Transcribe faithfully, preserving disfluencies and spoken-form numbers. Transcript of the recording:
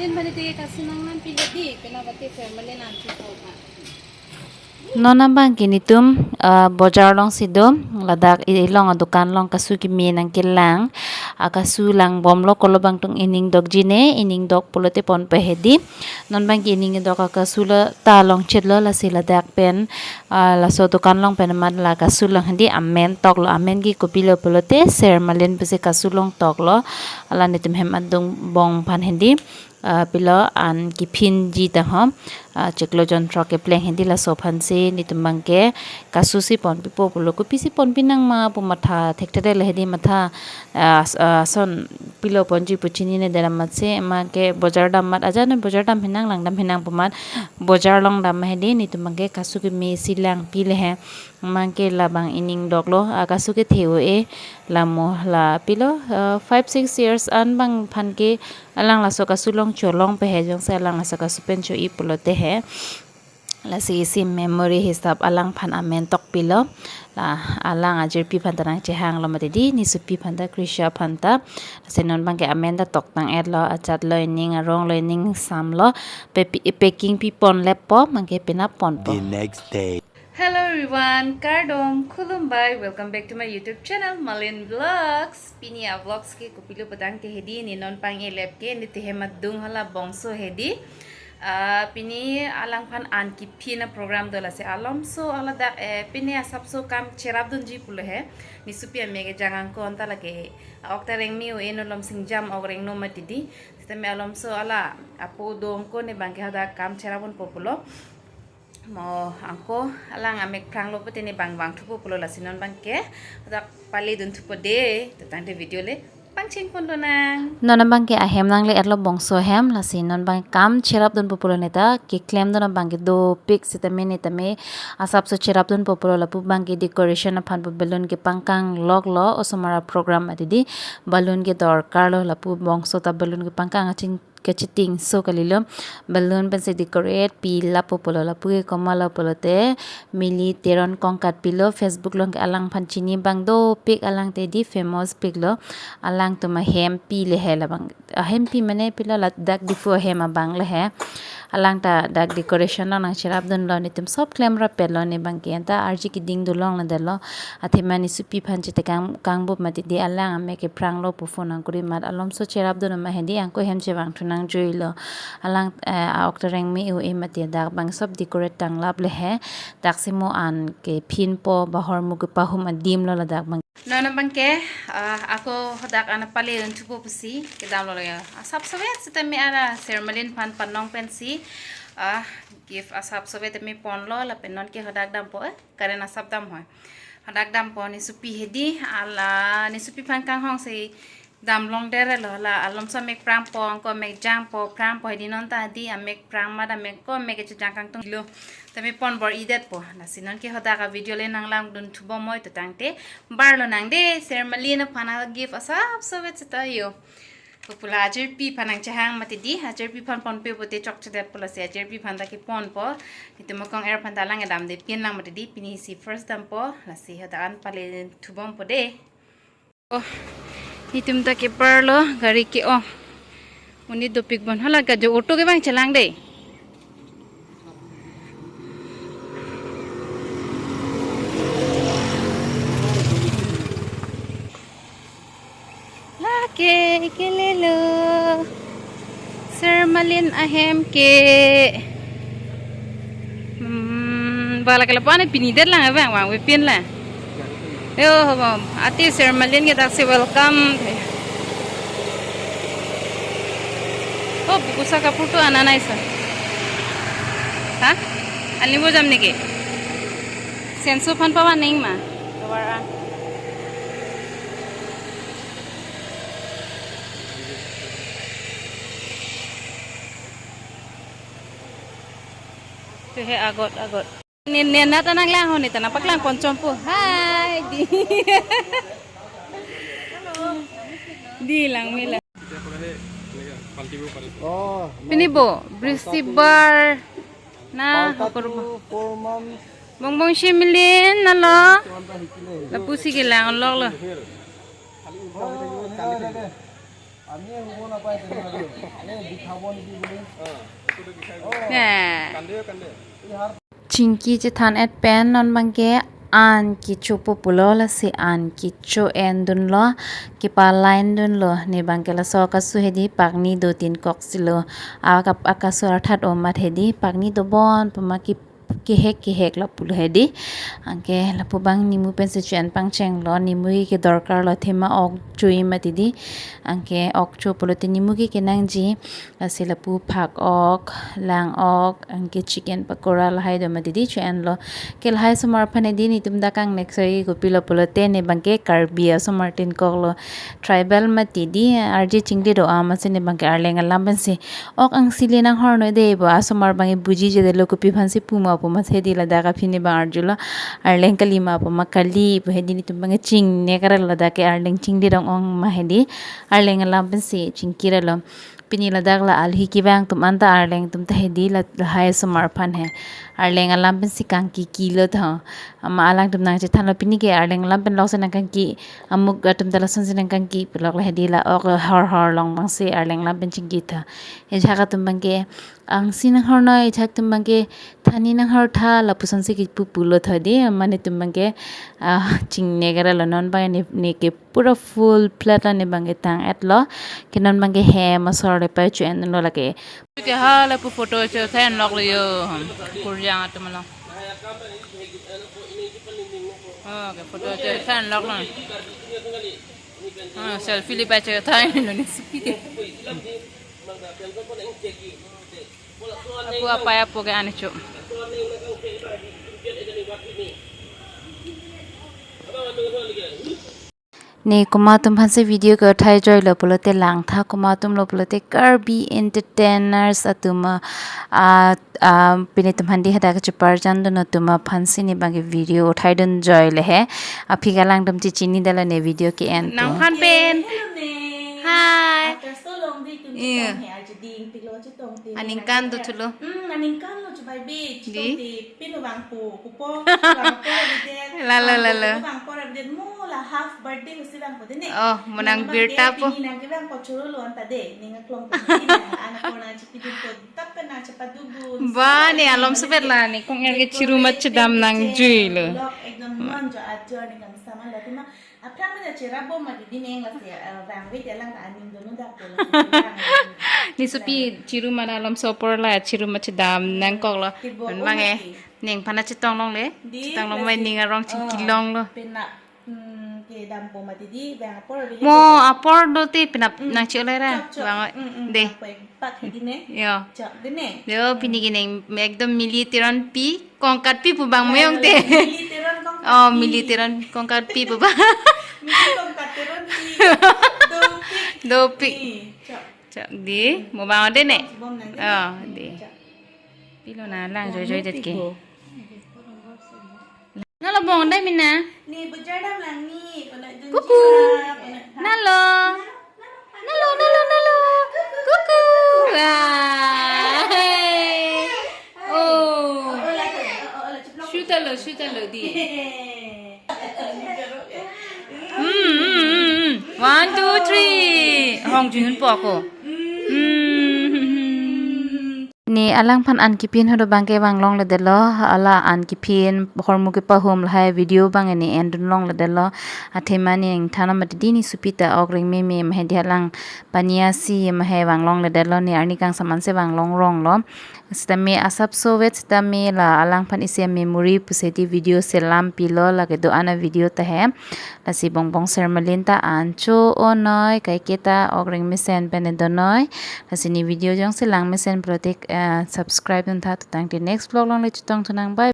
Din bani te kasu nangman pilo di, pina bati family nang si ko ka. Non abang ke netum, ah, bojar along si do, ladak ilong adukan along kasu keme nangkelang, akasu langbomlo, kolo bangtung ining dokji ne, ining dok pulote ponpe hedi. Non abang ke ining dok akasu lo ta longchitlo, lasi ladak pen, ah, laso dukan along pen amat la kasu long hedi, amen toklo, amen ke kopilo pulote Sermalin pusi kasu long toklo, ala netum hem adung bong aphan hedi. Ah, pilo an kephinji ta ho, ah, chiklo jonthrok kepleng hedi, laso aphansi netum abang ke kasu si ponpipo pulo, kopisi ponpi nangma pu matha thekthedet le hedi, matha, ah, s-, ah, son pilo ponji pu chinine det amatsi, amat ke bojar dam amat, aja ne bojar dam hinang, lang dam hinang pu amat bojar along dam hedi, netum abang ke kasu keme si langpi le he. Amat ke labang ining doklo, akasu kethe un-e, lamo la pilo, ah, five six years an abang aphan ke alang laso kasu long cholongpe he, jongsi alang laso kasu pen cho-i pulote he. Lasi isi memory hisap alangphan amen tokpilo. La alang ajirpi aphan ta nangchehanglo mati di, nesopi aphan ta, Krisha aphan ta. Lasi non abang ke amen ta toktang-etlo, achatlo ining, aronglo ining, samlo, pe-, packing pi ponlepo, amat ke pina ponpo. The next day. Hello everyone, kardom, khulumbai, welcome back to my YouTube channel, Malin Vlogs. Pini a-vlogs ke kopilo pu tangte hedi, ne non pang-e lep ke, ne te hem adung hala bongso hedi. Ah, pini alangphan an kephin a-program do, lasi alomso aladak, eh, pini asapso kam cherapdunji pulo he. Nesopi amek kejang angko anta lake, ah, Okta Rengmi un-e, no Lomsingjam ok rengno mati di. Sitame alomso ala apo do angko, ne abang ke hadak kam cherapdunpo pulo. Mo angko alang amek phranglo pute ne abang vangthupo pulo, lasi non abang ke dak pale dunthupo de, te tangte video le pangcheng pon lonang. Non abang ke ahem nangle-etlo, bongso ahem, lasi non abang kam cherapdunpo pulo, ne ta keklemdun abang ke dopik, sitame ne tame asapso cherapdunpo pulo, lapu abang ke decoration aphan pu balloon kepangkang loklo, osomar a-program mati di, balloon ke dorkarlo, lapu bongso ta balloon kepangkang aching kachiting so kalilo, balloon pensi decorate pi lapo pulo, lapu ke komatlo pulote Mili Teron Kongkat pilo, Facebook along ke alangphan chini abang dopik, alang te di famous piklo, alangtum ahem pi le he labang, ahem pi mane pilo, ladak Diphu ahem abang le he, alang ta dak decoration along nangcherapdunlo, netum sop klemrap-etlo, ne abang ke anta arje keding dolongledetlo, athema nesopi aphan chetekang kangbup mati di, alang amek kephranglo pu phone nangkuri amat alomso cherapdun amat hedi, angko hem chevangthu nangjuilo. Alang, eh, a-Okta Rengmi un-e mati, dak abang sop decorate tanglap le he. Daksi mo an kephinpo, bahor mo kepahum adimlo ladak abang. Non abang ke, ah, ako dak an pale dunthupo pusi kedamlo ya. Asap sowet sitame ara Sermalin aphan panong pensi, ah, gift asap sowet tame ponlo, lapen non ke hadak dampo, eh, karen asap dam hoi. Hadak dampo, nesopi hedi, ala nesopi aphan kanghong si damlongdetlo, la alomso amek phrangpo, angko amek jangpo, phrangpo hedi, non ta di amek phrang amat amek ko amek kechejang kangtung lo. Tame pon bor-idetpo. Lasi non ke hadak a-video le nanglangdunthubom moi, te tangte bar lonang de, Sermalin aphan a-gift asap sowet seta yo. Kopilo ajirpi aphan nangchehang mati di, ajirpi aphan ponpe pute chokchedet pulo, lasi ajirpi aphan ta keponpo. Netum akong er aphan ta alang kedamde pinlang mati di, pini si first dampo, lasi hadak an pale thubompo de. Oh, netum ta keparlo, gari ke-ong. Monit dopik bon, hala gajo auto ke abang chelang de. Lake kelelo, Sermalin ahem ke. Hmm, bala kala pane pini det lang abang, vangve pin la. Yo, hobom. Ati Sermalin ke daksi welcome. Oh, bukusa kapur tu ana nai sa. Ha? Ani bo jam niki? Senso aphan pavan neng ma. Kabar an. Tu he agot, agot. Nin, nin, nat anang lang ho, neta nangpaklang ponchompo. Hai, di. Di lang mila. Oh, pini bo, Brisi bar. Na, hokorbo. Bongbong si Milin, nalo. Lapusi kelang oloklo. আমি শুব নাপায় তেনেকুৱা দেই। এই বিষাব নেকি বুলি। অ, এইটো বিষাই অ। হে। কান্দে, কান্দে। এই সাৰ Chingki chethan et pen non abangke an kecho po pulo, lasi an kecho endunlo, kepalang dunlo, ne abangke laso akasu hedi pakni do tin kok silo, ak-, akasu arthat omat hedi, pakni dobon puma ke kehek kehek lapulo hedi. Anke lapu abang nimu pensi cho-en pangchenglo, nimu ke dorkarlo, athema ok chui mati di. Anke ok cho pulote nimu ke kenangji, lasi lapu phak ok, lang ok, anke chicken pakora lahai do mati di cho-enlo. Ke lahai osomar aphan hedi netum dak kangnek soi kopilo pulote ne abangke Karbi asomar tin koklo, tribal mati di, arje chingde do amatsi ne abangke Arleng alam pensi ok angsi le nanghornoi dei bo, osomar abangke buji jedetlo, kopi aphansi puma puma hedi, ladak aphi ne abang arjulo, Arleng kali ma puma kali pu hedi, netum abangke chingnek arlo, ladak ke Arleng chingde dong ong ma hedi, Arleng alam pensi chingkirlo. Pini ladak la alhi kevang atum anta Arleng atum ta hedi, la lahai osomar aphan he Arleng alam pensi kangki kilo tho. Ama alangtum nangchethanlo, pini ke Arleng alam pen lok si nangkangki, amuk atum ta lasonsi nangkangki pulok, la hedi la ok hor hor along abangsi Arleng alam pen chingki tha. Ejahak atum abangke angsi nanghornoi, ejahak atum abangke thani nanghor tha, lapusonsi kipu pulo tha di, mane atum abangke, ah, chingnek arlo, non abang ne, ne ke pura full plate la ne abangke tang etlo, ke non abangke hem asor le pa cho-enlo lake. Ke hala pu photo chethang loklo yo, hmm, kurjang atum lo. Oh, ke photo chethang loklo. Ah, selfie le pa chethang lo ne supi ke. Apu apai apo ke an cho. Ne komat atum aphansi video ke uthai joilo pulote langtha, komat atum lo pulote Karbi entertainers atum, ah, ah, pini atum handi hadak cheparjan dun atum aphansi ne abangke video uthai dun joile he. Aphi ke alangtum chechini detlo ne video ke-en atum. Nangphan pen. Hello, Neng. Hi. After so long, di tum Iya. Chetong he, arju ding, pilo chetong te. Aningkan do thulo. Hmm, aningkan lo chubai be, Di? Chetong te, pilo vangpo, kopo, vangpo rabidet. Lalo, vangpo, lalo. Vangpo rabidet, mo la half birthday husi vangpo dene. Oh, mo nang birta po. Pini nang kevangpo choro lo anta de, ning aklong po, ning anak ko nang chipidun ko, tap pen nang chepadun dun. Ba, ne alom sepet la, ne kong er ke chiru ma chedam nangjuilo. Vlog ekdom non jo ajo ne kang sama lo, tima Aphrang ma cherap bom ma didi, Neng, lasi, eh, vangve te alang ta aning donu dak po lasi vang. Ne supi chiru ma alom sopor la, chiru ma chedam nangkoklo. Tibok. An bang e, mati. Neng aphan chetong longle. Di, chetong long lasi. Mai ning arong chingki longlo. Oh, penap, hmm, kedam po ma didi, vang apor ave. Mo apor do te penap, hmm, nang chi ole ra. Chok, chok. Vang, hmm, hmm, de. Vang po ek pak hedi ne. Yo. Chok de ne. Yo, hmm. Pini ke Neng ekdom Mili Teronpi. Kongkatpi pu bang meyong te. Mili Teron kongkatpi. Oh, Mili Teron kongkatpi pu bang. Mili Kongkat Teronpi. Dopik. Dopik. Ni, chok. Chok di, mo bang ode ne? Bom nang de. Oh, di. Chok. Pilo na lang joy joy det ke. Nalo bong dai mina. Ni bujar dam lang ni, kono dun. Kuku. Jima, kono. Nalo. Nalo, nalo, nalo. Kuku. Ah. Hey. Oh. Shoot alo, shoot alo di. Hmm, hmm, hmm, hmm. One, two, three. Hong jun po ako. Hmm, hmm, hmm. Ne alangphan an kepin hodo abangke vanglongledetlo, hala an kepin hormu kepahum lahai video abang ne endun longledetlo. Athema ne ingthan amat didi, ne supi ta ok rengme me ma hedi, halang paniasi ma he vanglongledetlo, ne arni kangsam ansi vanglong ronglo. Sitame asapso vet sitame la alangphan isi memory pusi di video selam pilo, lake do-an a video ta he. Lasi bongbong sermalin ta an cho-onnoi, kaiketa ok rengmesen pen donoi. Lasi ne video jongsi langmesen pulote, eh, subscribe duntha, tutang te next vlog along le chetongthu nang. Bye.